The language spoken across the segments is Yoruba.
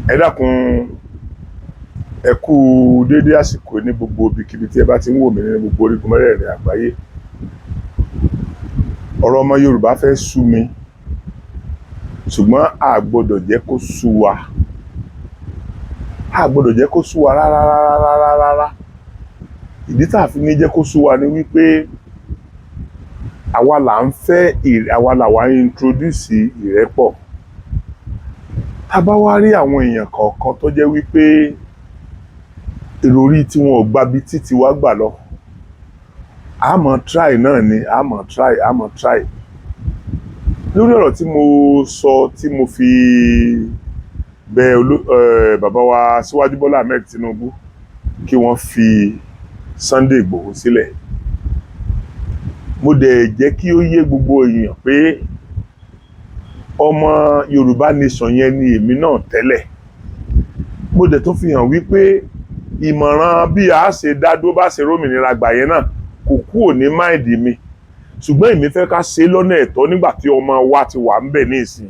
Ẹ dákun, ẹ kú déédé àsìkò ní gbogbo ibikíbi tí ẹ bá ti ń wò mí ní gbogbo orígun mẹ́rẹ̀ẹ̀rin àgbáyé. Ọ̀rọ̀ ọmọ Yorùbá fẹ́ sú mi, ṣùgbọ́n a gbọ́dọ̀ jẹ́ kó sú wa, a gbọ́dọ̀ jẹ́ kó sú wa rárá rárá rárá rárá. Ìdí tá a fi ní jẹ́ kó sú wa ni wípé àwa là ń fẹ́, àwa làwa ń introduce ìrẹ́pọ̀. Tá a bá wá rí àwọn èèyàn kọ̀ọ̀kan tó jẹ́ wípé ìròrí tí wọn ò gbabi títí wá gbà lọ, a mọ̀ try náà ni, a mọ̀ try, a mọ̀ try. Lórí ọ̀rọ̀ tí mo sọ, tí mo fi bẹ bàbá wa Síwájú Bọ́lá Ahmed Tinubu kí wọ́n fi Sunday Igboho sílẹ̀, mo dẹ̀ jẹ́ kí ó yé gbogbo èèyàn pé ọmọ Yorùbá nation yẹn ni èmi náà tẹ́lẹ̀. Mo dẹ̀ tún fi hàn wípé ìmọ̀ràn bí a ṣe dá dúró, bá ṣe rómìnira gbà yẹn náà kò kúrò ní mind mi, ṣùgbọ́n èmi fẹ́ ká ṣe lọ́nà ẹ̀tọ́ nígbà tí ọmọ wa ti wà ń bẹ̀ ní ìsìn,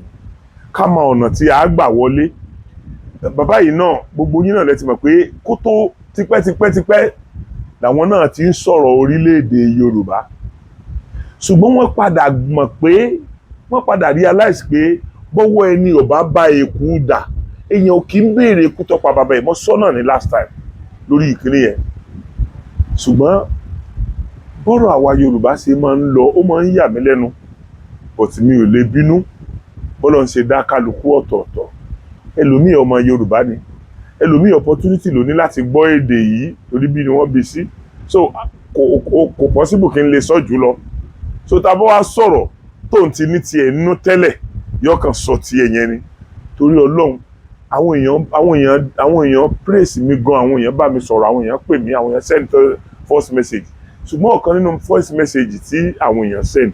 ká mọ ọ̀nà tí a gbà wọlé. Bàbá yìí náà, gbogbo yín náà lẹ ti mọ̀ pé kó tó tipẹ́tipẹ́tipẹ́ làwọn náà ti ń sọ̀rọ̀ orílẹ̀-èdè Yorùbá, ṣùgbọ́n wọ́n padà mọ̀ pé, wọ́n padà realize pé bọ́wọ́ ẹni ò bá bá eku dà, èèyàn ò kì í béèrè ikú tó pa bàbá ẹ̀ mọ́ sọ́nà ní last time lórí ìkíní yẹn. Ṣùgbọ́n bọ́rọ̀ àwa Yorùbá ṣe máa ń lọ, ó máa ń yà mí lẹ́nu, but mi ò lè bínú. Bọ́lọ̀ ń ṣe dá kálukú ọ̀tọ̀ọ̀tọ̀. Ẹlòmíì ọmọ Yorùbá ni, ẹlòmíì opportunity ló ní láti gbọ́ èdè yìí torí bí ni wọ́n bí sí. So kò possible kí n lè sọ jù lọ. So tá a bá wá sọ̀rọ̀ tó ń ti ní tiẹ̀ nínú tẹ́lẹ̀, yóò kàn sọ tiẹ̀ yẹn ni. Torí Ọlọ́run, àwọn èèyàn praise mi gan, àwọn èèyàn bá mi sọ̀rọ̀, àwọn èèyàn pè mí, àwọn èèyàn send voice message. Ṣùgbọ́n ọ̀kan nínú voice message tí àwọn èèyàn send,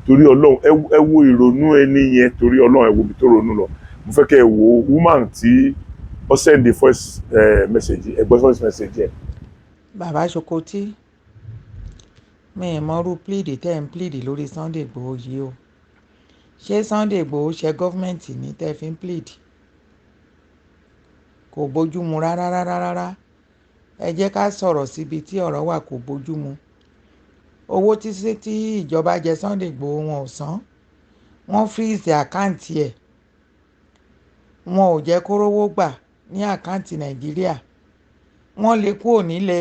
torí Ọlọ́run, ẹ wo ìrònú ẹni yẹn. Torí Ọlọ́run, ẹ wo ibi tó ronú lọ. Mo fẹ́ kẹ́ ẹ wo woman tí ó send the voice message. Ẹ gbọ́ voice message yẹn. Bàbá Sokoti, mi ì mọrú plead tẹ́ ń plead lórí Sunday Igboho yìí o. Ṣé Sunday Igboho ṣe government ní tẹ́ fi ń plead? Kò bójú mu rárá rárá rárá. Ẹ jẹ́ ká sọ̀rọ̀ síbi tí ọ̀rọ̀ wà. Kò bójú mu. Owó tí ìjọba jẹ Sunday Igboho, wọn ò san. Wọ́n freeze account ẹ̀, wọn ò jẹ́ kó rówó gbà ní account Nàìjíríà. Wọ́n lè kúrò nílé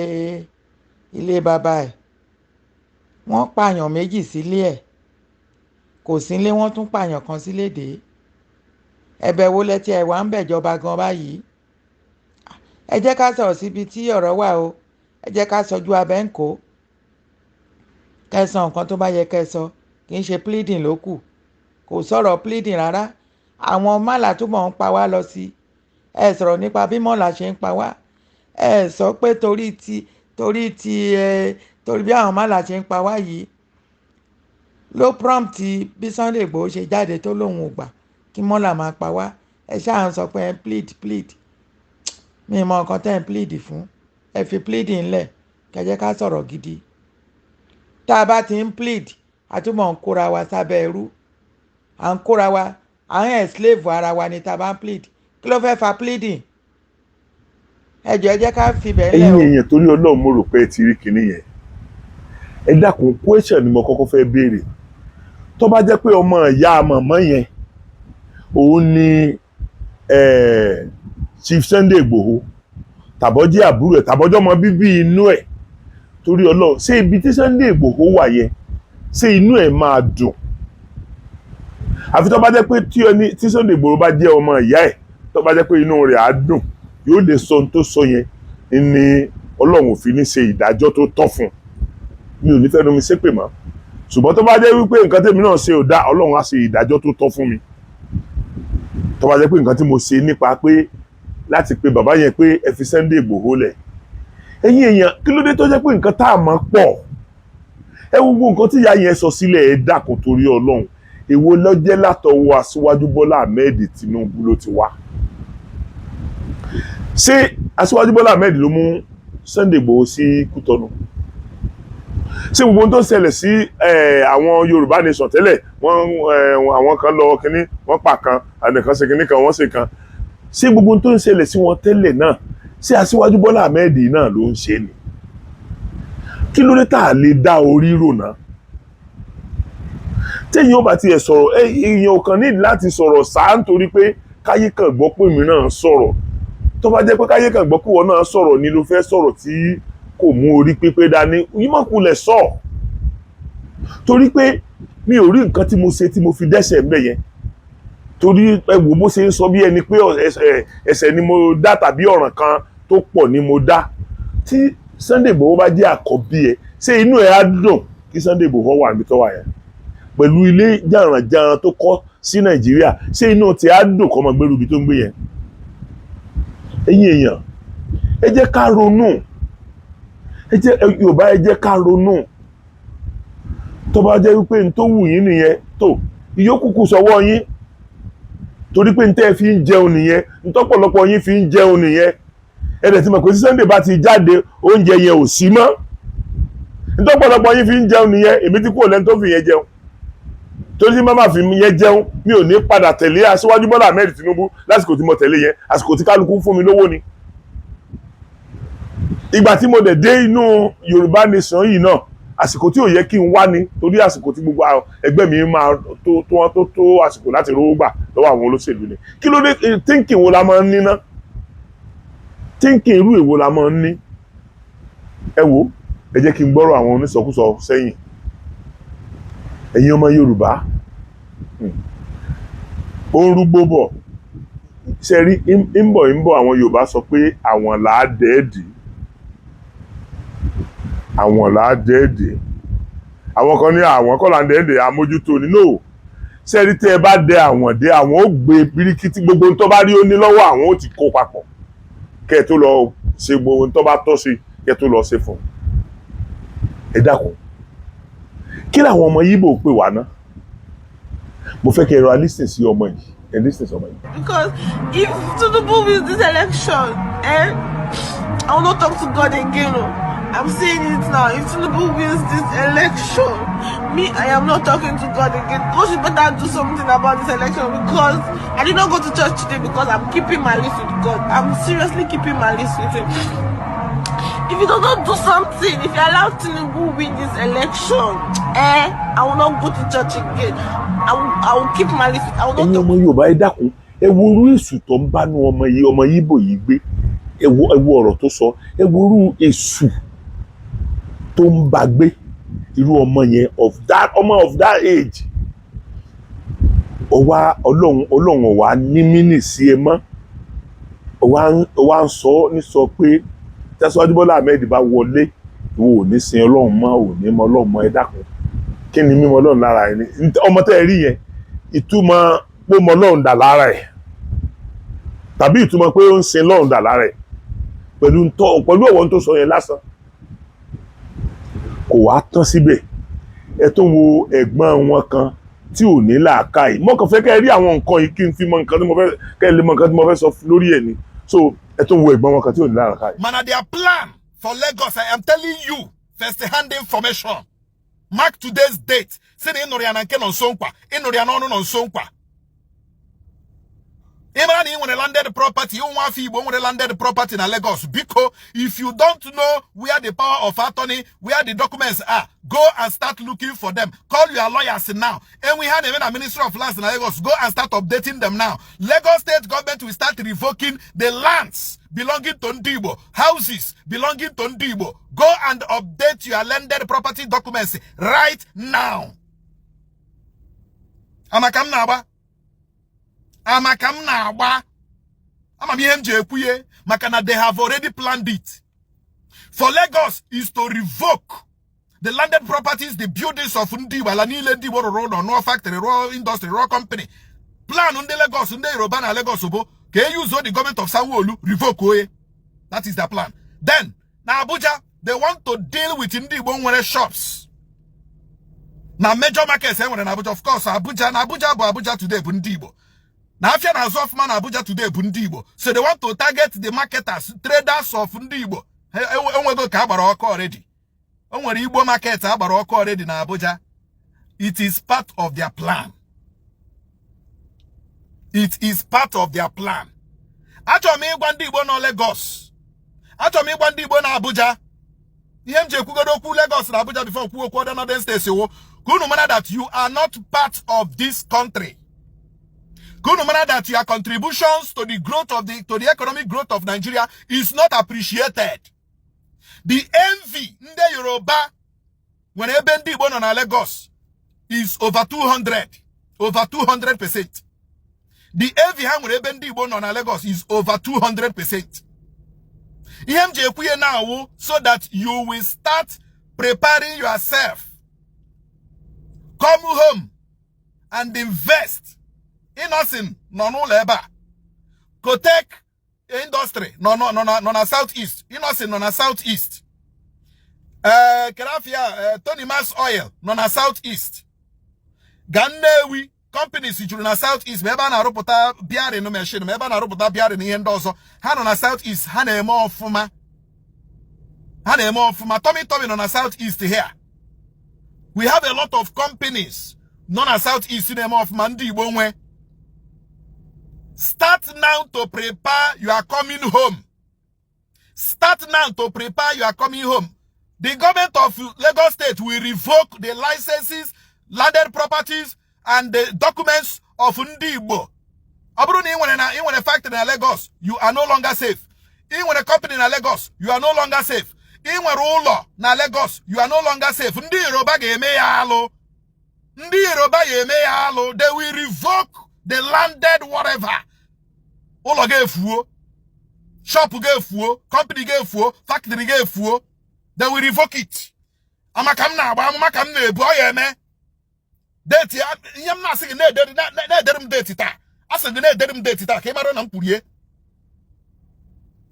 ilé bàbá ẹ̀. Wọ́n pààyàn méjì sílé ẹ̀, kò sílé, wọ́n tún pààyàn kan sílé dé. Ẹ̀bẹ̀ wo lẹ tí ẹ wà ń bẹ̀jọba gan báyìí? Ẹ jẹ́ ká sọ̀rọ̀ síbi tí ọ̀rọ̀ wà o. Ẹ jẹ́ ká sọjú abẹ́ ń kó kẹsàn nǹkan tó bá yẹ kẹsọ. Kì í ṣe pleading ló kù, kò sọ̀rọ̀ pleading rárá. Àwọn mọ́là túbọ̀ ń pa wá lọ sí. Ẹ sọ̀rọ̀ nípa bí mọ́là ṣe ń pa wá. Ẹ sọ pé torí ti ẹ torí bí àwọn mọ́là ṣe ń pa wá yìí ló prompt bí Sunday Igboho ṣe jáde tó lóun ò gbà kí mọ́là máa pa wá. Ẹ ṣáà ń sọ pé ẹ plead, plead. Mi mọ nǹkan tẹ́ ń plead fún. Ẹ fi pleading ńlẹ̀, kẹ́ ká sọ̀rọ̀ gidi. Tá a bá ti ń plead, a túbọ̀ ń kóra wa sábẹ́ ẹrú, à ń kóra wa, à ń enslave ara wa ni tá a bá ń plead. Kí ló fẹ́ fa pleading? Ẹ jọ̀ọ́, ẹ jẹ́ ká fi bẹ́ẹ̀ lẹ̀ Ẹ̀yin o. èèyàn, torí Ọlọ́run, mo rò pé ẹ ti rí kinní yẹn. Ẹ dákun, question ni mo kọ́kọ́ fẹ́ béèrè. Tó bá jẹ́ pé ọmọ ìyá mọ̀mọ́ yẹn òun ni Chief Sunday Igboho, tàbọ́jẹ́ àbúrò ẹ̀, tàbọ́jọ́ ọmọ bíbí inú ẹ̀, torí Ọlọ́run, ṣé ibi tí Sunday Igboho wà yẹn, ṣé inú ẹ̀ máa dùn? Àfi tó bá jẹ́ pé tí ẹni tí Sunday Igboho bá jẹ́ ọmọ ìyá ẹ̀, tó bá jẹ́ pé inú rẹ̀ á dùn, yóò lè sọ ohun tó sọ yẹn ní Ọlọ́run ò fi ní ṣe ìdájọ́ tó tọ́ fún un. Mi ò ní fẹ́ nu mi ṣépè mọ́, ṣùgbọ́n tó bá jẹ́ wípé nǹkan tèmi náà ṣe ò dá, Ọlọ́run á ṣe ìdájọ́ tó tọ́ fún mi. Tó bá jẹ́ pé nǹkan tí mo ṣe nípa pé láti pe bàbá yẹn pé ẹ fi Sunday Igboho lẹ̀. Ẹ̀yin èèyàn, kí ló dé tó jẹ́ pé nǹkan tá a mọ̀ pọ̀? Ẹ wo gbogbo nǹkan tí ìyá yẹn sọ sílẹ̀. Ẹ dákun, torí Ọlọ́run, èwo ló jẹ́ látọwọ́ Aṣíwájú Bọ́lá Ahmed Tinubu ló ti wá? Ṣé Aṣíwájú Bọ́lá Ahmed ló mú Sunday Igboho sí Kútọ́nù? Ṣé gbogbo ohun tó ṣẹlẹ̀ sí àwọn Yorùbá Nation tẹ́lẹ̀, wọ́n àwọn kan lọ kínní, wọ́n pa kan, ànìkan ṣe kínní kan, wọ́n ṣe kan, ṣé gbogbo ohun tó ń ṣẹlẹ̀ sí wọn tẹ́lẹ̀ náà, ṣé Aṣíwájú Bọ́lá Ahmed náà ló ń ṣe ni? Kí ló dé tá a lè dá orí rò náà? Téèyàn ó bá tiẹ̀ sọ̀rọ̀, èèyàn ò kàn ní láti sọ̀rọ̀ sáà nítorí pé káyé kan gbọ́ pé mi náà sọ̀rọ̀. Tó bá jẹ́ pé káyé kan gbọ́ pé ìwọ náà sọ̀rọ̀ ni ló fẹ́ sọ̀rọ̀ tí kò mú orí pípé dání, yímọ̀kulẹ̀ sọ, torí pé mi ò rí nǹkan tí mo ṣe tí mo fi dẹ́ṣẹ̀ ń bẹ̀ yẹn. Torí ẹ wò bó ṣe ń sọ bí ẹni pé ẹ̀ṣẹ̀ ni mo dá tàbí ọ̀ràn kan tó pọ̀ ni mo dá. Tí Sunday Igboho bá jẹ́ àkọ́bí ẹ, ṣé inú ẹ á dùn kí Sunday Igboho wà níbi tó wà yẹn pẹ̀lú ilé jàǹrànjàǹràn tó kọ́ sí Nàìjíríà? Ṣé inú tí á dùn kọ́ máa gbèrú ibi tó ń gbé yẹn? Ẹ̀yin èèyàn, ẹ jẹ́ ká ronú. Ẹ jẹ́ Yorùbá, ẹ jẹ́ ká ronú. Tó bá jẹ́ wípé n tó wù yín nìyẹn, tó ìyókù kù sọ́wọ́ yín, torí pé n tẹ́ fi ń jẹun nìyẹn, n tọ́pọ̀lọpọ̀ yín fi ń jẹun nìyẹn. Ẹ dẹ̀ ti mọ̀ pé tí Sunday bá ti jáde, oúnjẹ yẹn ò sí mọ́. N tọ́pọ̀lọpọ̀ yín fi ń jẹun nìyẹn. Èmi ti kúrò lẹ́nu tó fi yẹn jẹun, torí tí màmá fi yẹn jẹun, mi ò ní padà tẹ̀lé Aṣíwájú Bọ́lá Ahmed Tinubu. Lásìkò tí mo tẹ̀lé yẹn, àsìkò tí kálukú ń fún mi lówó ni. Ìgbà tí mo dẹ̀ dé inú Yorùbá Nation yìí náà, àsìkò tí ò yẹ kí n wá ni, torí àsìkò tí gbogbo àwọn ẹgbẹ́ mi máa tó tó wọn tó tó àsìkò láti rówó gbà lọ́wọ́ àwọn olóṣèlú ni. Kí ló dé? Thinking wo la máa ń ní ná? Thinking irú èwo la máa ń ní? Ẹ wo, ẹ jẹ́ kí n gbọ́rọ̀ àwọn onísọkúsọ sẹ́yìn. Ẹ̀yin ọmọ Yorùbá, ó ń rúgbó bọ̀. Ṣe rí, ń bọ̀, ń bọ̀. Àwọn Yorùbá sọ pé àwọn làá dẹ́ẹ̀dì, àwọn làá dẹ́ẹ̀dì. Àwọn kan ní àwọn kọ́ là ń dẹ́ẹ̀dì, àmójútó ni. No, ṣe rí, tẹ́ ẹ bá dẹ àwọn dé, àwọn ó gbé bíríkítí, gbogbo ohun tó bá rí ó ní lọ́wọ́, àwọn ó ti kó papọ̀ kẹ́ ẹ tó lọ ṣe gbogbo ohun tó bá tọ́ sí, kẹ́ ẹ tó lọ ṣe fún un. Ẹ dákun, kí làwọn ọmọ Yíbò pè wá ná? Mo fẹ́ kẹ́ ẹ rọ listen sí ọmọ yìí, ẹ listen sí ọmọ yìí. Because if Tinubu wins this election, eh, I will not talk to God again. Oh. I'm saying it now. If Tinubu wins this election, me, I am not talking to God again. God should better do something about this election, because I did not go to church today because I'm keeping my list with God. I'm seriously keeping my list with Him. If you do not do something, if you allow Tinubu win this election, eh, I will not go to church again. I will keep my list. I will not Ẹ̀yin talk. ọmọ Yorùbá, ẹ dákun, ẹ wo irú èṣù tó ń bánú ọmọ yìí, ọmọ Yíbò yìí gbé. Ẹ wo ọ̀rọ̀ tó sọ. Ẹ wo irú èṣù tó ń bá gbé, irú ọmọ yẹn, of that ọmọ of that age. Ọwá Ọlọ́run, Ọlọ́run ọ̀wá ní mínì sí ẹ mọ́. Ọwá ń sọ ní sọ pé tí Aṣíwájú Bọ́lá Ahmed bá wọlé, ìwọ ò ní sin Ọlọ́run mọ́, ò ní mọ Ọlọ́run mọ́. Ẹ dákun, kí ni mímọ̀ Ọlọ́run lára ẹni? Ọmọ tẹ́ ẹ rí yẹn, ìtumọ̀ pé mọ Ọlọ́run dà lára ẹ̀ tàbí ìtumọ̀ pé ó ń sin Ọlọ́run dà lára ẹ̀ pẹ̀lú ọ̀wọ́n tó sọ yẹn lásán, kò wá tán síbẹ̀. Ẹ tó wo ẹ̀gbọ́n wọn kan tí ò ní làákàyè. Mo kàn fẹ́ kẹ́ ẹ rí àwọn nǹkan yìí, kí n fi mọ nǹkan tí mo fẹ́, kẹ́ ẹ lè mọ nǹkan tí mo fẹ́ sọ lórí ẹ̀ ni. So ẹ tó wo ẹ̀gbọ́n wọn kan tí ò ní làákàyè. Mana their plan for Lagos, I am telling you, first hand information. Mark today's date. Sị na ịnụrụ ya na nke nọ nso nkwa, ịnụrụ ya n'ọnụ nọ nso nkwa. Ị mara na ị nwere landed property, nwa afọ Igbo nwere landed property na Lagos. Biko, if you don't know where the power of attorney, where the documents are, go and start looking for them. Call your lawyers now. And we had even a Ministry of Lands in Lagos. Go and start updating them now. Lagos State government will start revoking the lands belonging to Ndigbo, houses belonging to Ndigbo. Go and update your landed property documents right now. Amaka m na-agba. Amaka m na-agba. Ama m ihe m ji ekwuye maka na they have already planned it. For Lagos is to revoke the landed properties, the buildings of ndị Igbo, ala niile ndị Igbo rụrụ ụlọ, rụọ factory, rụọ industry, rụọ company. Plan ndị Lagos, ndị Yoruba na Lagos bụ ka e use the government of Sanwo-Olu revoke oye. That is their plan. Then, na Abuja, they want to deal with ndị Igbo nwere shops. Na major markets e nwere na Abuja, of course, Abuja, na Abuja bụ Abuja today bụ ndị Igbo. Na afịa na-azụ ọfụma na Abuja today bụ ndị Igbo. So they want to target the marketers, traders of ndị Igbo. Enwego ka a gbara ọkụ already. O nwere Igbo market agbara ọkụ already na Abuja. It is part of their plan. It is part of their plan. Achọrọ m ịgwa ndị Igbo nọ Lagos, achọrọ m ịgwa ndị Igbo na Abuja, ihe m ji ekwugodo okwu Lagos na Abuja before kwuo okwu other northern states wo ka unu mara that you are not part of this country, ka unu mara that your contributions to the economic growth of Nigeria is not appreciated. The envy ndị Yoruba nwere ebe ndị Igbo nọ na Lagos is over 200, over 200%. The envy ha nwere ebe ndị Igbo nọ na Lagos is over 200%. Ihe m ji ekwu ihe na-awụ so that you will start preparing yourself, come home and invest. Innoson nọ n'ụlọ ebe a, Kotek Industry nọ na South East, Innoson nọ na South East, ee Kerafia, Tonimas Oil nọ na South East, ga Nnewi companies juru na South East, ma ebe a na-arụpụta bearing machine, ma ebe a na-arụpụta bearing, ihe ndị ọzọ, ha nọ na South East, ha na-eme ọfụma, ha na-eme ọfụma. Tommy Tommy nọ na South East here. We have a lot of companies nọ na South East na-eme ọfụma ndị Igbo nwe. Start now to prepare your coming home. Start now to prepare your coming home. The government of Lagos State will revoke the licenses, landed properties and the documents of ndị Igbo. Ọ bụrụ na ị nwere na ị nwere factory na Lagos, you are no longer safe. Ị nwere company na Lagos, you are no longer safe. Ị nwere ụlọ na Lagos, you are no longer safe. Ndị Yoruba ga-eme ya alụ. Ndị Yoruba ga-eme ya alụ. They will revoke the landed whatever. Ụlọ ga-efuo, shop ga-efuo, company ga-efuo, factory ga-efuo. They will revoke it. Amaka m na-agba, amụma ka m na-ebu, ọ ya eme. Date ya, ihe m na-asị gị, na-edere m date taa. A sị gị na-edere m date taa ka ị mara na m kwurie.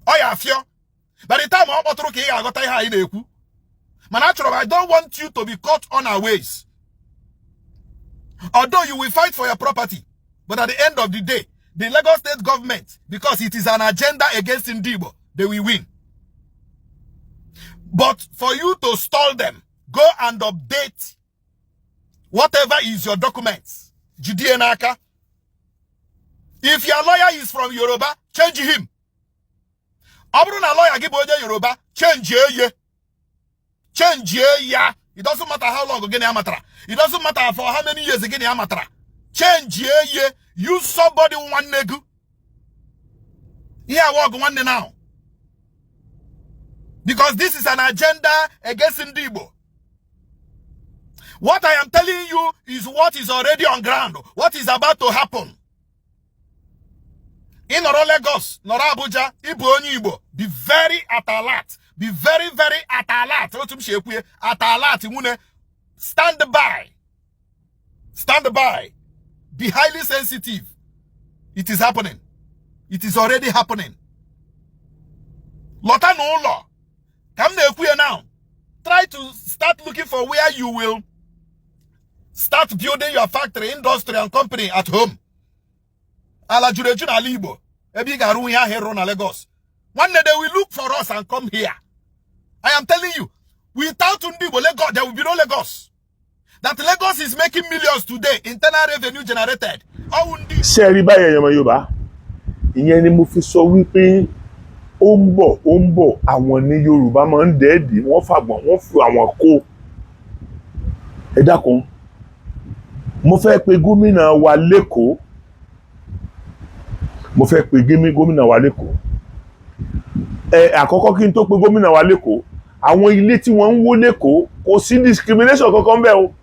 Ọ ya afịọ. By the time ọ kpọtụrụ ka ị ga-aghọta ihe anyị na-ekwu. Mana achọrọ m, I don't want you to be caught unawares. Although you will fight for your property, but at the end of the day, the Lagos State government, because it is an agenda against Ndị Igbo, they will win. But for you to stall them, go and update whatever is your documents. Jidie n'aka. If your lawyer is from Yoruba, change him. Ọ bụrụ na lawyer gị bụ onye Yoruba, change ye. Change ya. It doesn't matter how long gịnị amatara. It doesn't matter for how many years gịnị amatara. Change ye. Use somebody nwanne gị. Ihe awa ọgụ nwanne now. Because this is an agenda against ndị Igbo. What I am telling you is what is already on ground, what is about to happen. Ị nọrọ Lagos, nọrọ Abuja, ịbụ onye Igbo, be very at alert. Be very, very at alert. Otu m si ekwu, at alert, nwune. Stand by. Stand by. Be highly sensitive. It is happening. It is already happening. Lọta n'ụlọ. Ka m na-ekwu ya now. Try to start looking for where you will start building your factory, industry and company at home. Ala juru eju n'ala Igbo. Ebe ị ga-arụ ihe ahụ ịrụ na Lagos. Nwanne, they will look for us and come here. I am telling you, without ndị Igbo, Lagos, there will be no Lagos. That Lagos is making millions today, internal revenue generated. Ọwụ ndị Ṣé ẹ rí báyìí, ẹ̀yin ọmọ Yorùbá? Ìyẹn ni mo fi sọ wípé ó ń bọ̀, ó ń bọ̀. Àwọn ní Yorùbá máa ń dẹ́ẹ̀dì, wọ́n fàgbọ̀n, wọ́n fi àwọn kó. Ẹ dákun, mo fẹ́ pe gómìnà wa l'Ékòó, mo fẹ́ pe gómìnà wa l'Ékòó. Ẹ àkọ́kọ́, kí n tó pe gómìnà wa l'Ékòó, àwọn ilé tí wọ́n ń wó l'Ékòó, kò sí discrimination kankan bẹ́ẹ̀ o.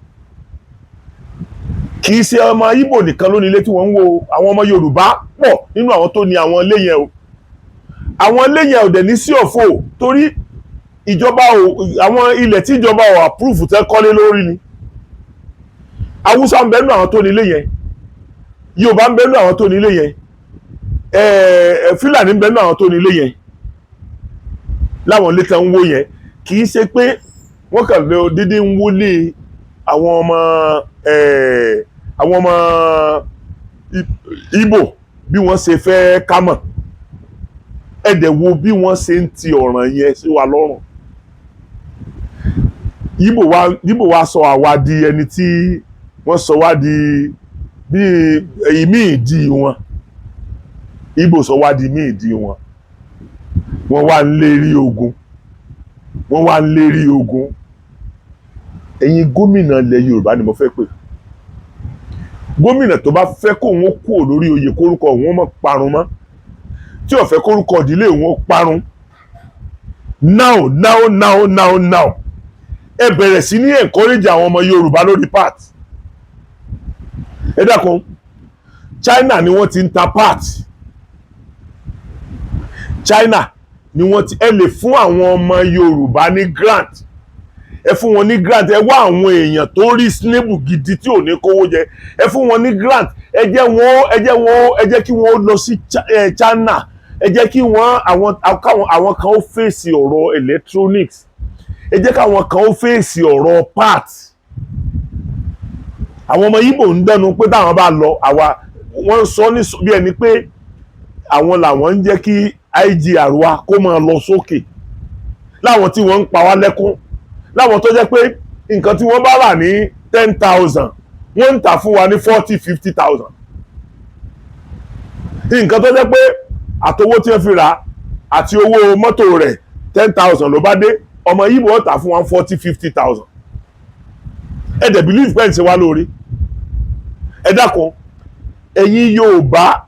Kì í ṣe ọmọ Ìgbò nìkan ló ní ilé tí wọ́n ń wó o. Àwọn ọmọ Yorùbá pọ̀ nínú àwọn tó ní àwọn ilé yẹn o. Àwọn ilé yẹn ò dẹ̀ ní sí ọ̀fọ̀ torí ìjọba ò, àwọn ilẹ̀ tí ìjọba ò approve tẹ́ kọ́lé lórí ni. Haúsá ń bẹ nínú àwọn tó ní ilé yẹn, Yorùbá ń bẹ nínú àwọn tó ní ilé yẹn, Fúlàní ń bẹ nínú àwọn tó ní ilé yẹn. Láwọn ilé tẹ́ ń wó yẹn, kì í ṣe pé wọ́n kàn lé dídí ń wọlé àwọn ọmọ Ìgbò bí wọ́n ṣe fẹ́ ká mọ̀. Ẹ dẹ̀ wo bí wọ́n ṣe ń ti ọ̀ràn yẹn sí wa lọ́rùn. Yíbò wa sọ àwa di ẹni tí wọ́n sọ wá di bíi ìmí ìdí wọn. Ìgbò sọ wá di ìmí ìdí wọn. Wọ́n wá ń lérí ogun, wọ́n wá ń lérí ogun. Ẹ̀yin gómìnà ilẹ̀ Yorùbá ni mo fẹ́ pè. Gómìnà tó bá fẹ́ kó òun kúrò lórí oyè, kórúkọ òun mọ́ parun mọ́, tí ò fẹ́ kórúkọ ìdílé òun parun, now, now, now, now, now, ẹ bẹ̀rẹ̀ sí ní encourage àwọn ọmọ Yorùbá lórí part. Ẹ dákun, China ni wọ́n ti ń ta part. China ni wọ́n ti. Ẹ lè fún àwọn ọmọ Yorùbá ní grant, ẹ fún wọn ní grant. Ẹ wá àwọn èèyàn tó reasonable gidi tí ò ní kówó jẹ, ẹ fún wọn ní grant. Ẹ jẹ́ kí wọ́n lọ sí China. Ẹ jẹ́ kí wọ́n àwọn káwọn àwọn kan ó fèsì ọ̀rọ̀ electronics. Ẹ jẹ́ káwọn kan ó fèsì ọ̀rọ̀ parts. Àwọn ọmọ Ìgbò ń dẹnu pé táwọn bá lọ, àwa wọ́n ń sọ ní bí ẹni pé àwọn làwọn ń jẹ́ kí IGR wa kó máa lọ sókè, láwọn tí wọ́n ń pa wá lẹ́kún, láwọn tó jẹ́ pé nǹkan tí wọ́n bá rà ní 10,000, wọ́n ń tà fún wa ní 40, 50,000. Nǹkan tó jẹ́ pé àtowó tí wọ́n fi rà àti owó mọ́tò rẹ̀, 10,000 ló bá dé, ọmọ Ìgbò ó tà fún wa 40, 50,000. Ẹ dẹ̀ believe pé ń ṣe wá lóore. Ẹ dákun, ẹ̀yin Yorùbá,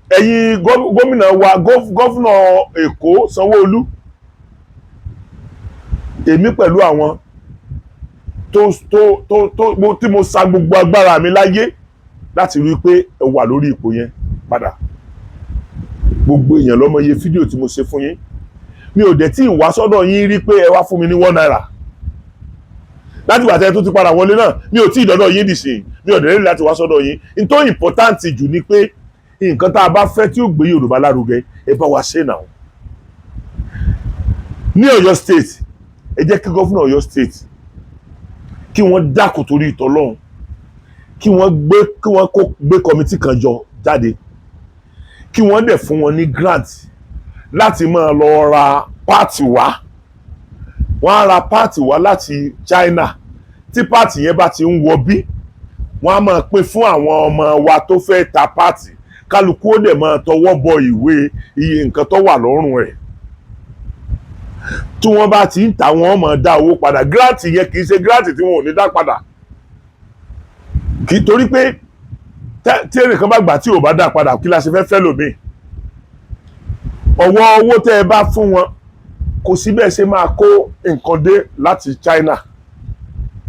ẹ̀yin gómìnà wa, governor Èkó, Sanwó-Olú, èmi pẹ̀lú àwọn tó tó tó tó tí mo sa gbogbo agbára mi láyé láti rí i pé ẹ wà lórí ipò yẹn padà. Gbogbo èèyàn ló mọ iye fídíò tí mo ṣe fún yín. Mi ò dẹ̀ tí ì wá sọ́dọ̀ yín rí pé ẹ wá fún mi ní ₦1. Láti ìgbà tẹ́ tó ti padà wọlé náà, mi ò tí ì dọ́dọ̀ yín dì sí. Mi ò dẹ̀ rí láti wá sọ́dọ̀ yín. N tó important jù ni pé nǹkan tá a bá fẹ́ tí ó gbé Yorùbá lárugẹ, ẹ bá wa ṣe náà. Ní Ọ̀yọ́ State, ẹ jẹ́ kí governor Ọ̀yọ́ State, kí wọ́n dákun torí ìtọ́lọ́hún, kí wọ́n kó gbé committee kan jọ jáde, kí wọ́n dẹ̀ fún wọn ní grant láti máa lọ ra part wá. Wọ́n á ra part wá láti China. Tí part yẹn bá ti ń wọ bí, wọ́n á máa pín fún àwọn ọmọ wa tó fẹ́ ta part. Kálukú ó dẹ̀ máa tọwọ́ bọ ìwé iye nǹkan tó wà lọ́rùn ẹ̀. Tí wọ́n bá ti ń tà, wọ́n máa dá owó padà. Grant yẹn kì í ṣe grant tí wọn ò ní dá padà, kì í torí pé tí ẹnìkan bá gbà tí ò bá dá padà, kí la ṣe fẹ́ fẹ́ lòmíì? Ọwọ́ owó tẹ́ ẹ bá fún wọn, kò sí bẹ́ẹ̀ ṣe máa kó nǹkan dé láti China.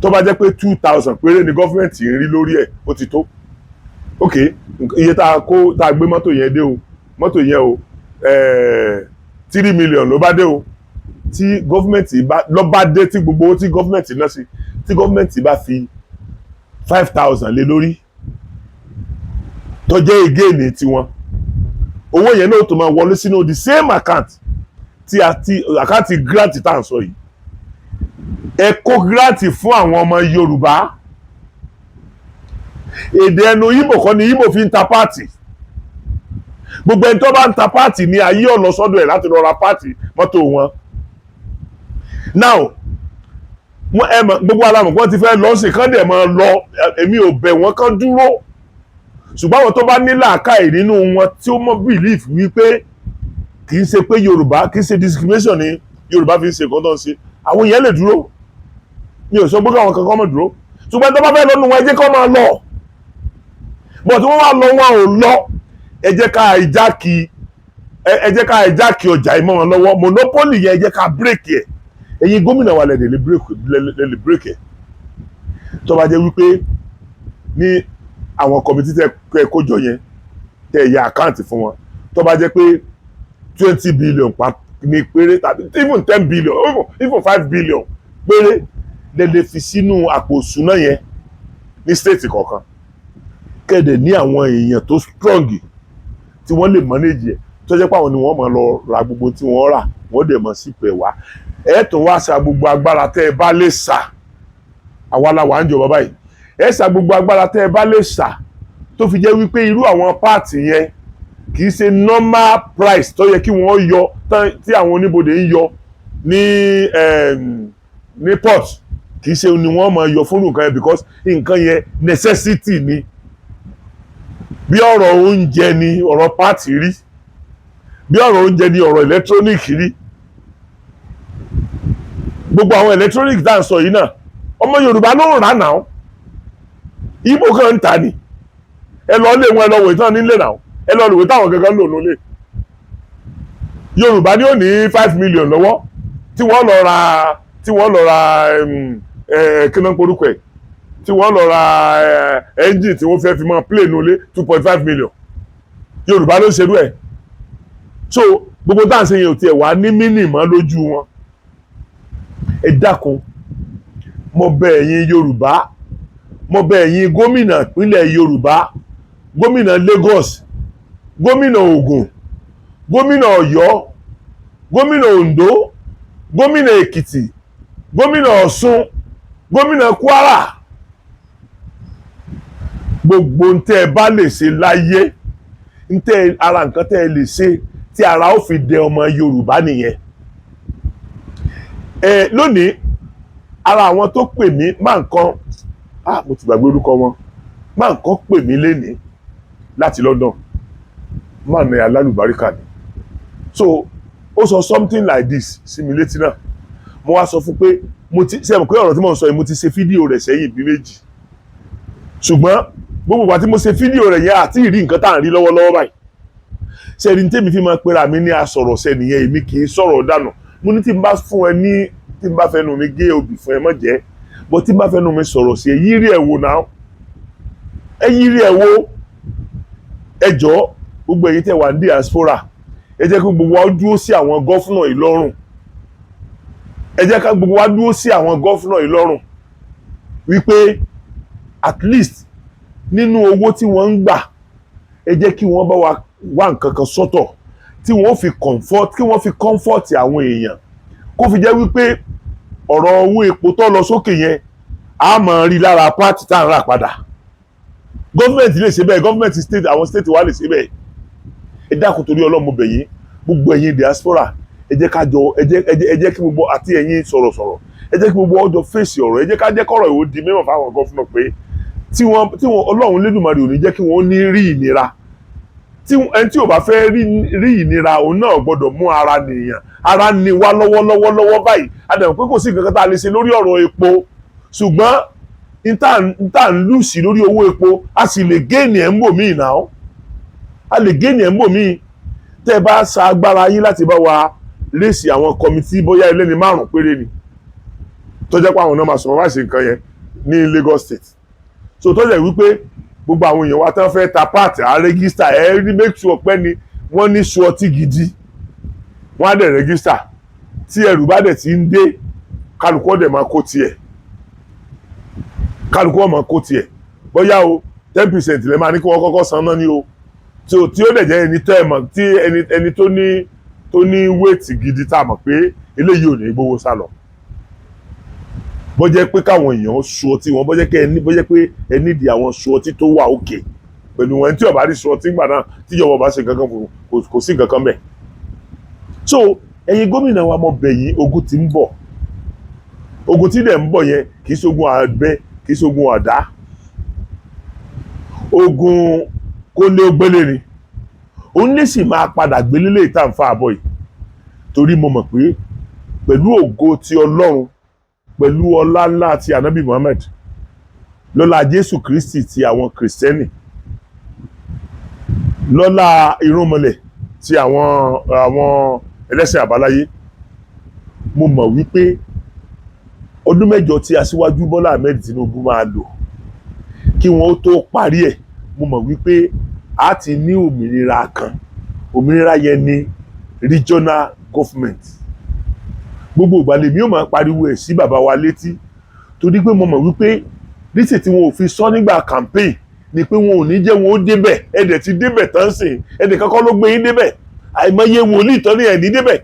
Tó bá jẹ́ pé 2,000 péré ni government ń rí lórí ẹ̀, ó ti tó. Ok, iye tá a kó, tá a gbé mọ́tò yẹn dé o, mọ́tò yẹn o, 3 million ló bá dé o. Tí government bá lọ bá dé, tí gbogbo owó tí government ná sí, tí government bá fi 5,000 lé lórí, tó jẹ́ again tiwọn, owó yẹn náà tó máa wọlé sínú the same account tí a ti account grant tá à ń sọ yìí. Ẹ kó grant fún àwọn ọmọ Yorùbá. Èdè ẹnu Ìgbò kọ́ ni Ìgbò fi ń ta part. Gbogbo ẹni tó bá ń ta part ní ayé ọ̀nà sọ́dọ̀ ẹ̀ láti lọ ra part mọ́tò wọn. Now, wọ́n ẹ mọ̀, gbogbo alamọ̀ wọ́n ti fẹ́ lọ sí kán dẹ̀ máa lọ. Èmi ò bẹ̀ wọ́n kán dúró, ṣùgbọ́n àwọn tó bá ní làákàyè nínú wọn, tí ó mọ̀ believe wípé kì í ṣe pé Yorùbá, kì í ṣe discrimination ni Yorùbá fi ń ṣe nǹkan tó ń ṣe, àwọn yẹn lè dúró. Mi ò sọ pé káwọn kankan mọ̀ dúró, ṣùgbọ́n tó bá fẹ́ lọ́nu wọn, ẹ jẹ́ kó máa lọ. Bọ̀ tí wọ́n wá lọ, wọn ò lọ, ẹ jẹ́ ká hijack ọjà ìmọ̀ wọn lọ́wọ́. Monopoly yẹn, ẹ jẹ́ ká break ẹ̀. Ẹ̀yin gómìnà wa lè break ẹ̀. Tó bá jẹ́ wípé ní àwọn committee tẹ ẹ kójọ yẹn, tẹ ẹ ya account fún wọn, tó bá jẹ́ pé 20 billion pa ní péré, tàbí even 10 billion, even 5 billion péré lè fi sínú àpò ìṣúná yẹn ní state kọ̀ọ̀kan, kẹ́dẹ̀ ní àwọn èèyàn tó strong tí wọ́n lè manage ẹ̀, tó jẹ́ pé àwọn ni wọ́n máa lọ ra gbogbo tí wọ́n rà, wọ́n dẹ̀ mọ̀ sí pẹ̀ wá. Ẹ̀ tó wá sa gbogbo agbára tẹ́ ẹ bá lè sà. Àwa la wà ń jọba báyìí. Ẹ sa gbogbo agbára tẹ́ ẹ bá lè sà tó fi jẹ́ wípé irú àwọn part yẹn, kì í ṣe normal price tó yẹ kí wọ́n yọ, tí àwọn oníbodè ń yọ ní port. Kì í ṣe ni wọ́n máa yọ fún nǹkan yẹn, because nǹkan yẹn necessity ni. Bí ọ̀rọ̀ oúnjẹ ni ọ̀rọ̀ part rí, bí ọ̀rọ̀ oúnjẹ ni ọ̀rọ̀ electronic rí. Gbogbo àwọn electronic tá à ń sọ yìí náà, ọmọ Yorùbá ló ń rà náà, Ìgbò kan ń tà ní. Ẹ lọ lé wọn, ẹ lọ wò ìtàn nílé náà, ẹ lọ lòwe táwọn gangan ń lò nílé. Yorùbá ni ó ní 5 million lọ́wọ́ tí wọ́n lọ ra kí ló ń porúkọ ẹ̀, tí wọ́n lọ ra engine tí wọ́n fẹ́ fi máa play nulẹ̀, 2.5 million. Yorùbá ló ń ṣerú ẹ̀. So gbogbo tá à ń ṣe yẹn ò tiẹ̀ wá ní mínì mọ́ lójú wọn. Ẹ dákun, mo bẹ̀ ẹ̀yin Yorùbá, mo bẹ̀ ẹ̀yin gómìnà ìpínlẹ̀ Yorùbá, gómìnà Lagos, gómìnà Ògùn, gómìnà Ọ̀yọ́, gómìnà Oǹdó, gómìnà Èkìtì, gómìnà Ọ̀ṣun, gómìnà Kwara, gbogbo ń tẹ́ ẹ bá lè ṣe láyé, ń tẹ́ ara nǹkan tẹ́ ẹ lè ṣe tí ara ó fi dẹ ọmọ Yorùbá nìyẹn. Ẹ lónìí, ara àwọn tó pè mí máa nǹkan, ah, mo ti gbàgbé orúkọ wọn, máa nǹkan pè mí lénìí láti London, máa ní alálùbáríkà ni. So ó sọ something like this sí mi létí náà. Mo wá sọ fún pé mo ti ṣe mọ̀ pé ọ̀rọ̀ tí mo ń sọ yìí, mo ti ṣe fídíò rẹ̀ sẹ́yìn bí méjì, ṣùgbọ́n gbogbo ìgbà tí mo ṣe fídíò rẹ̀ yẹn àti ìrí nǹkan tá à ń rí lọ́wọ́lọ́wọ́ báyìí. Ṣe ẹni tẹ́mi fi máa pera mi ní asọ̀rọ̀ṣẹ nìyẹn. Èmi kì í sọ̀rọ̀ dànù. Mo ní tí n bá fún ẹ ní, tí n bá fẹnu mi gé obì fún ẹ, mọ̀ jẹ́ bọ́, tí n bá fẹnu mi sọ̀rọ̀ sí ẹ, yírí ẹ̀ wò náà, ẹ yírí ẹ̀ wò. Ẹ jọ̀ọ́, gbogbo ẹ̀yin tẹ́ wà ní diaspora, ẹ jẹ́ kí gbogbo wa dúró sí àwọn governor yìí lọ́rùn. Ẹ jẹ́ ká gbogbo wa dúró sí àwọn governor yìí lọ́rùn wípé at least nínú owó tí wọ́n ń gbà, ẹ jẹ́ kí wọ́n bá wa wá nǹkan kan sọ́tọ̀ tí wọ́n fi comfort, kí wọ́n fi comfort àwọn èèyàn, kó fi jẹ́ wípé ọ̀rọ̀ owó epo tó lọ sókè yẹn, a máa rí lára part tá à ń rà padà. Government lè ṣe bẹ́ẹ̀, government state, àwọn state wa lè ṣe bẹ́ẹ̀. Ẹ dákun, torí Ọlọ́run, mo bẹ̀ yín. Gbogbo ẹ̀yin diaspora, ẹ jẹ́ ká jọ, ẹ jẹ́ kí gbogbo àti ẹ̀yin sọ̀rọ̀sọ̀rọ̀, ẹ jẹ́ kí gbogbo ọjọ́ fèsì ọ̀rọ̀. Ẹ jẹ́ ká jẹ́ kọ́rọ̀ ìwò di mímọ̀ fáwọn governor pé tí wọ́n Ọlọ́run Lédùmarè ò ní jẹ́ kí wọ́n ní rí ìnira. Tí ẹni tí ò bá fẹ́ rí ìnira, òun náà gbọ́dọ̀ mú ara nìyàn. Ara ni wá lọ́wọ́lọ́wọ́ lọ́wọ́ báyìí. A dẹ̀ mọ̀ pé kò sí nǹkan kan tá a lè ṣe lórí ọ̀rọ̀ epo, ṣùgbọ́n n tá ń lose lórí owó epo, a sì lè gain ẹ̀ ń bò míì náà, a lè gain ẹ̀ ń bò míì. Tẹ́ ẹ bá sa agbára yín láti bá wa raise àwọn committee, bóyá ẹlẹ́ni márùn péré ni, tó jẹ́ pé àwọn náà máa supervise nǹkan yẹn ní Lagos State, so tó jẹ́ wípé gbogbo àwọn èèyàn wa tán fẹ́ ta part á register, ẹ rí make sure pé ni wọ́n ní surety gidi, wọ́n á dẹ̀ register. Tí ẹrù bá dẹ̀ ti ń dé, kálukú ọ̀dẹ̀ máa kó tiẹ̀, kálukú ọ̀ máa kó tiẹ̀. Bóyá o 10% lè máa ní kí wọ́n kọ́kọ́ san náà ní o, tí ó dẹ̀ jẹ́ ẹni tẹ́ ẹ mọ̀, tí ẹni tó ní weight gidi, tá a mọ̀ pé eléyìí ò ní gbowó sá lọ. Bó jẹ́ pé káwọn èèyàn surety wọn, bó jẹ́ pé ẹ nídìí àwọn surety tó wà òkè pẹ̀lú wọn. Tí ó bá rí surety gbà náà, tíjọba bá ṣe nǹkan kan fún, kò sí nǹkan kan bẹ́ẹ̀. So ẹ̀yin gómìnà wa, mo bẹ̀ yín. Ogun tí ń bọ̀, ogun tí dẹ̀ ń bọ̀ yẹn, kì í ṣogun àbẹ, kì í ṣogun àdá, ogun kó lé gbélé ni. Òun lè sì máa padà gbélé lè tá à ń fa àbọ̀ yìí, torí mo mọ̀ pé pẹ̀lú ògo ti Ọlọ́run, pẹ̀lú ọlá ńlá ti Ànábì Muhammad, lọ́lá Jésù Kristi ti àwọn Kìrìsìtẹ́nì, lọ́lá irúnmọlẹ̀ ti àwọn ẹlẹ́sìn àbáláyé, mo mọ̀ wípé ọdún 8 tí Aṣíwájú Bọ́lá Ahmed Tinubu máa lò kí wọ́n ó tó parí ẹ̀, mo mọ̀ wípé a ti ní òmìnira kan. Òmìnira yẹn ní regional government. Gbogbo ìgbà lèmi ò máa pariwo ẹ̀ sí bàbá wa létí, torí pé mo mọ̀ wípé lísì tí wọn ò fi sọ nígbà campaign ni pé wọn ò ní jẹ́ wọn ó débẹ̀. Ẹ̀dẹ̀ ti débẹ̀ tán sìn, ẹnì kankan ló gbé yín débẹ̀. Àìmọye wòlíì tán ní ẹ̀ ní débẹ̀,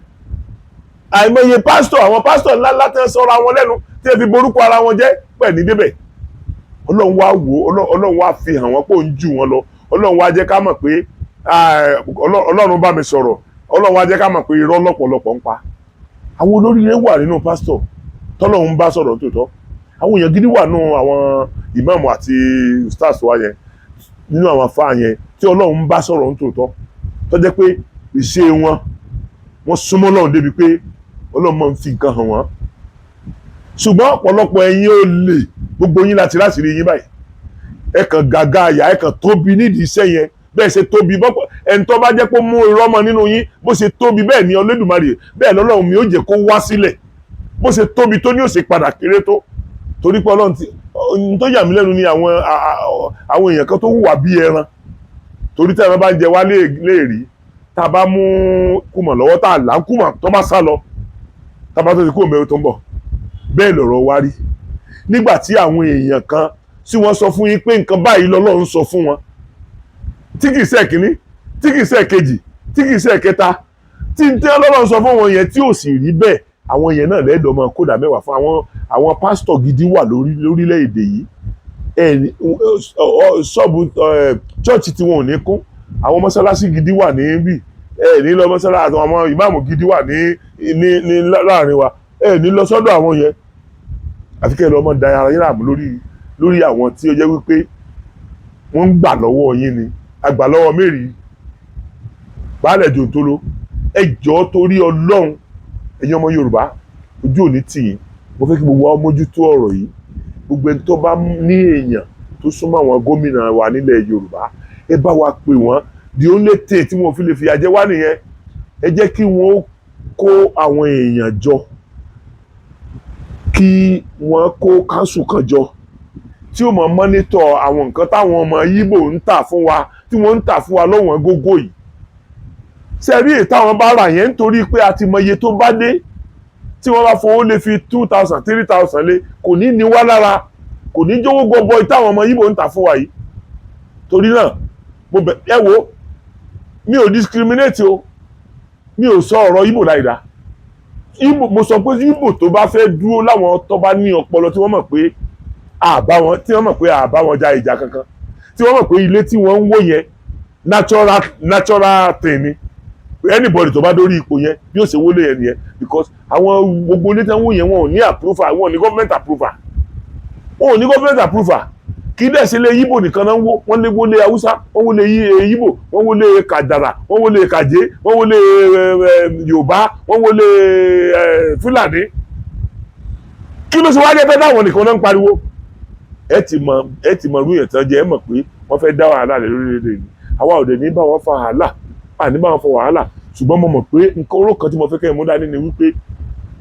àìmọye pásítọ̀, àwọn pásítọ̀ ńlá ńlá tẹ́ sọ́ra wọn lẹ́nu, tí ẹ fi borúkọ ara wọn jẹ́ pẹ̀ ní débẹ̀. Ọlọ́run wá wò ó, Ọlọ́run wá fi hàn wọ́n pé òun jù wọ́n lọ. Ọlọ́run wá jẹ́ ká mọ̀ pé Ọlọ́run bá mi sọ̀rọ̀. Ọlọ́run wá jẹ́ ká mọ̀ pé irọ́ lọ́pọ̀lọpọ̀ ń pa. Àwọn olóríire wà nínú pásítọ̀ tọ́lọ́run bá sọ̀rọ̀ tòótọ́. Àwọn èèyàn gidi wà nù àwọn ìmáàmù àti stars wa yẹn, nínú àwọn afá yẹn tí Ọlọ́run ń bá sọ̀rọ̀ ń tòótọ́, tó jẹ́ pé ìṣe wọn, wọ́n súnmọ́ Ọlọ́run débi pé Ọlọ́run máa ń fi nǹkan hàn wọ́n. Ṣùgbọ́n ọ̀pọ̀lọpọ̀ ẹ̀yin ò lè, gbogbo yín láti rí yín báyìí. Ẹ kàn gàgà àyà, ẹ kàn tóbi nídìí iṣẹ́ yẹn. Bẹ́ẹ̀ ṣe tóbi bọ́pọ̀, ẹni tó bá jẹ́ pé ó mú irọ́ mọ́ nínú yín, bó ṣe tóbi bẹ́ẹ̀ ni Olódùmarè, bẹ́ẹ̀ lọ́lọ́run mi ó jẹ́ kó wá sílẹ̀. Bó ṣe tóbi tó ní ó ṣe padà kéré tó, torí pé Ọlọ́run ti ohun tó yà mí lẹ́nu ni àwọn èèyàn kan tó hùwà bí ẹran, torí tí ẹran bá ń jẹ wá léèrí, tá a bá mú kùmọ̀ lọ́wọ́, tá a là ń kùmọ̀, tó bá sá lọ, tá a bá tó ti kú òmìnira tó ń bọ̀. Bẹ́ẹ̀ lọ̀rọ̀ wá rí nígbà tí àwọn èèyàn kan tí wọ́n sọ fún yín pé nǹkan báyìí lọ́lọ́run sọ fún wọn, tí kìí ṣe kínní, tí kìí ṣe kejì, tí kìí ṣe kẹta, tí n tẹ́ Ọlọ́run sọ fún wọn yẹn tí ò sì rí bẹ́ẹ̀. Àwọn yẹn náà lẹ́ẹ̀dọ̀ máa kódà mẹ́wàá fún àwọn pásítọ̀ gidi wà lórí lórílẹ̀‐èdè yìí. Ẹ ṣọ́ọ̀bù chọ́ọ̀chì tí wọn ò ní kún. Àwọn mọ́sálásí gidi wà níbí, ẹ ní lọ mọ́sálásí. Àwọn ìmáàmù gidi wà ní láàrin wa, ẹ ní lọ sọ́dọ̀ àwọn yẹn. Àfi kẹ́ ẹ lọ́ mọ́ da ara yín láàmú lórí àwọn tí ó jẹ́ wípé wọ́n ń gbà lọ́wọ́ yín ni àgbà lọ́wọ́ mẹ́rin baálẹ̀ jòǹtolo. Ẹ jọ̀ọ́, torí Ọlọ́run, ẹ̀yin ọmọ Yorùbá, ojú òní tì yín. Mo fẹ́ kí gbogbo wa mójútó ọ̀rọ̀ yìí. Gbogbo ẹni tó bá ní èèyàn tó súnmọ́ àwọn gómìnà wa nílẹ̀ Yorùbá, ẹ bá wa pè wọ́n. The only thing tí wọ́n fi lè fìyà jẹ wá nìyẹn. Ẹ jẹ́ kí wọ́n kó àwọn èèyàn jọ, kí wọ́n kó council kan jọ tí ó mọ̀ monitor àwọn nǹkan táwọn ọmọ Yíbò ń tà fún wa, tí wọ́n ń tà fún wa lọ́wọ́n gógó yìí. Ṣe rí èyí táwọn bá rà yẹn, nítorí pé a ti mọ iye tó bá dé, tí wọ́n bá fowó lé fi 2,000, 3,000 lé, kò ní ní wá lára, kò ní jówó gọbọi táwọn ọmọ Yíbò ń tà fún wa yìí. Torí náà, mo bẹ̀ ẹ wo, mi ò discriminate o, mi ò sọ ọ̀rọ̀ Yíbò láìda. Yíbò, mo sọ pé Yíbò tó bá fẹ́ dúró, láwọn tó bá ní ọpọlọ, tí wọ́n mọ̀ pé àbá wọn, tí wọ́n mọ̀ pé àbá wọn ja ìjà kankan, tí wọ́n mọ̀ pé ilé tí wọ́n ń wó yẹn, natural thing ni, anybody tó bá dórí ipò yẹn, bí ó ṣe wọlé yẹn nìyẹn, because àwọn gbogbo ilé tí wọ́n wó yẹn, wọn ò ní approval, wọn ò ní government approval, wọn ò ní government approval. Kì í dẹ̀ ṣe lé Yíbò nìkan náà ń wó. Wọ́n lé wọlé Haúsá, wọ́n wọlé Yíbò, wọ́n wọlé Kàdàrà, wọ́n wọlé Kàjé, wọ́n wọlé Yorùbá, wọ́n wọlé Fúlàní. Kí ló ṣe wá jẹ́ pé táwọn nìkan náà ń pariwo? Ẹ ti mọ irú yẹn tán jẹ́. Ẹ mọ̀ pé wọ́n fẹ́ dá wàhálà lẹ̀ lórílẹ̀‐èdè ni. Àwa ò dẹ̀ ní bá wọn fa wàhálà, àní bá wọn fa wàhálà. Ṣùgbọ́n mo mọ̀ pé nǹkan oró kan tí mo fẹ́ kẹ́ ẹ mú dání ni wípé,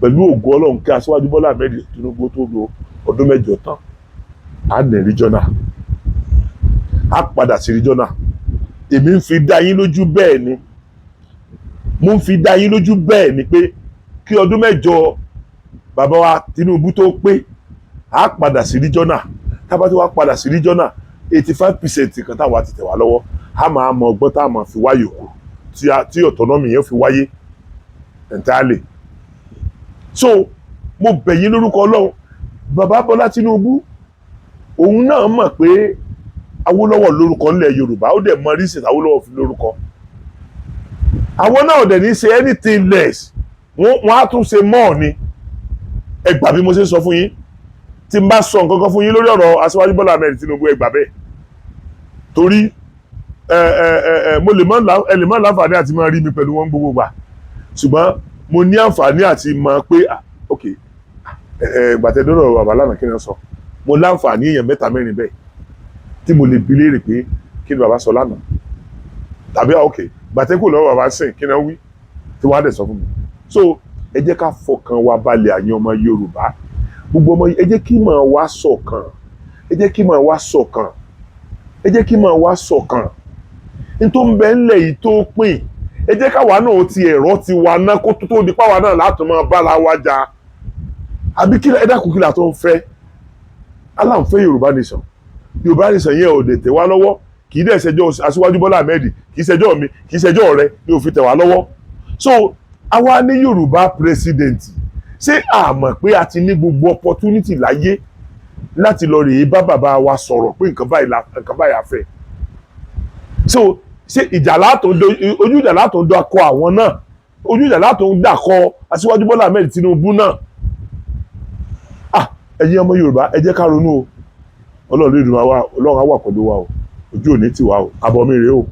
pẹ̀lú ògo Ọlọ́run, kí Aṣíwájú Bọ́lá Ahmed Tinubu tó lo ọdún 8 tán, á ní regional, á padà sí regional. Èmi ń fi dá yín lójú bẹ́ẹ̀ ni, mo ń fi dá yín lójú bẹ́ẹ̀ ni pé kí ọdún 8 bàbá wa Tinubu tó pé, á padà sí regional. Tá bá tí wàá padà sí regional, 85% kan táwa ti tẹ̀ wá lọ́wọ́, á máa mọ ọgbọ́n tá a máa fi wáyò kù tí autonomy yẹn fi wáyé entirely. So mo bẹ̀ yín lórúkọ Ọlọ́run. Bàbá Bọ́lá Tinubu, òun náà mọ̀ pé Awólọ́wọ̀ lórúkọ ńlẹ̀ Yorùbá. Ó dẹ̀ mọ reason Awólọ́wọ̀ fi lórúkọ. Àwọn náà dẹ̀ ní ṣe anything less, wọ́n á tún ṣe more ni. Ẹ gbà bí mo ṣe sọ fún yín. Tí n bá sọ nǹkan kan fún yín lórí ọ̀rọ̀ Aṣíwájú Bọ́lá Ahmed Tinubu, ẹ gbà bẹ́ẹ̀, torí ẹ ẹ ẹ ẹ mo lè má ẹ lè má láǹfààní àti máa rí mi pẹ̀lú wọn gbogbo gbà, ṣùgbọ́n mo ní àǹfààní àti mọ̀ pé, ah, ok, ẹ ẹ gbàtẹ́dọ́rọ̀ bàbá lánàá, kí ni wọ́n sọ? Mo láǹfààní èèyàn mẹ́ta mẹ́rin bẹ́ẹ̀ tí mo lè bi léèrè pé kí ni bàbá sọ lánàá, tàbí, ah, ok, gbàtẹ́kù lọ́wọ́ bàbá sìn, kí ni wọ́n wí, tí wọ́n á dẹ̀ sọ fún mi. So ẹ jẹ́ ká fọkàn wa balẹ̀. Àyàn ọmọ Yorùbá, gbogbo ọmọ, ẹ jẹ́ kí mọ̀ wá ṣọ̀kan, ẹ jẹ́ kí mọ̀ wá ṣọ̀kan, ẹ jẹ́ kí mọ̀ wá ṣọ̀kan. N tó ń bẹ ńlẹ̀ yìí tó pín, ẹ jẹ́ káwa náà ti ẹ̀rọ ti wa ná kó tó di páwa náà láti máa bára wa jà. Àbí kí ẹ dákun, kí la tó ń fẹ́? Aláǹfẹ́ Yorùbá nation. Yorùbá nation yẹn ò dẹ̀ tẹ̀ wá lọ́wọ́. Kì í dẹ̀ ṣẹjọ́ Aṣíwájú Bọ́lá Ahmed, kì í ṣẹjọ́ mi, kì í ṣẹjọ́ rẹ ní òfin tẹ̀ wá lọ́wọ́. So àwa ní Yorùbá president, ṣé a mọ̀ pé a ti ní gbogbo opportunity láyé láti lọ rèé bá bàbá wa sọ̀rọ̀ pé nǹkan báyìí la, nǹkan báyìí a fẹ́? So ṣé ìjà látò ojú ìjà látò ń dọkọ àwọn náà, ojú ìjà látò ń dàkọ Aṣíwájú Bọ́lá Ahmed Tinubu náà? Ah, Ẹ̀yin ọmọ Yorùbá, ẹ jẹ́ ká ronú o. Ọlọ́run lè dùn wá, Ọlọ́run á wà pẹ̀lú wa o. Ojú ò ní tì wá o. Àbọ̀ mi rèé o.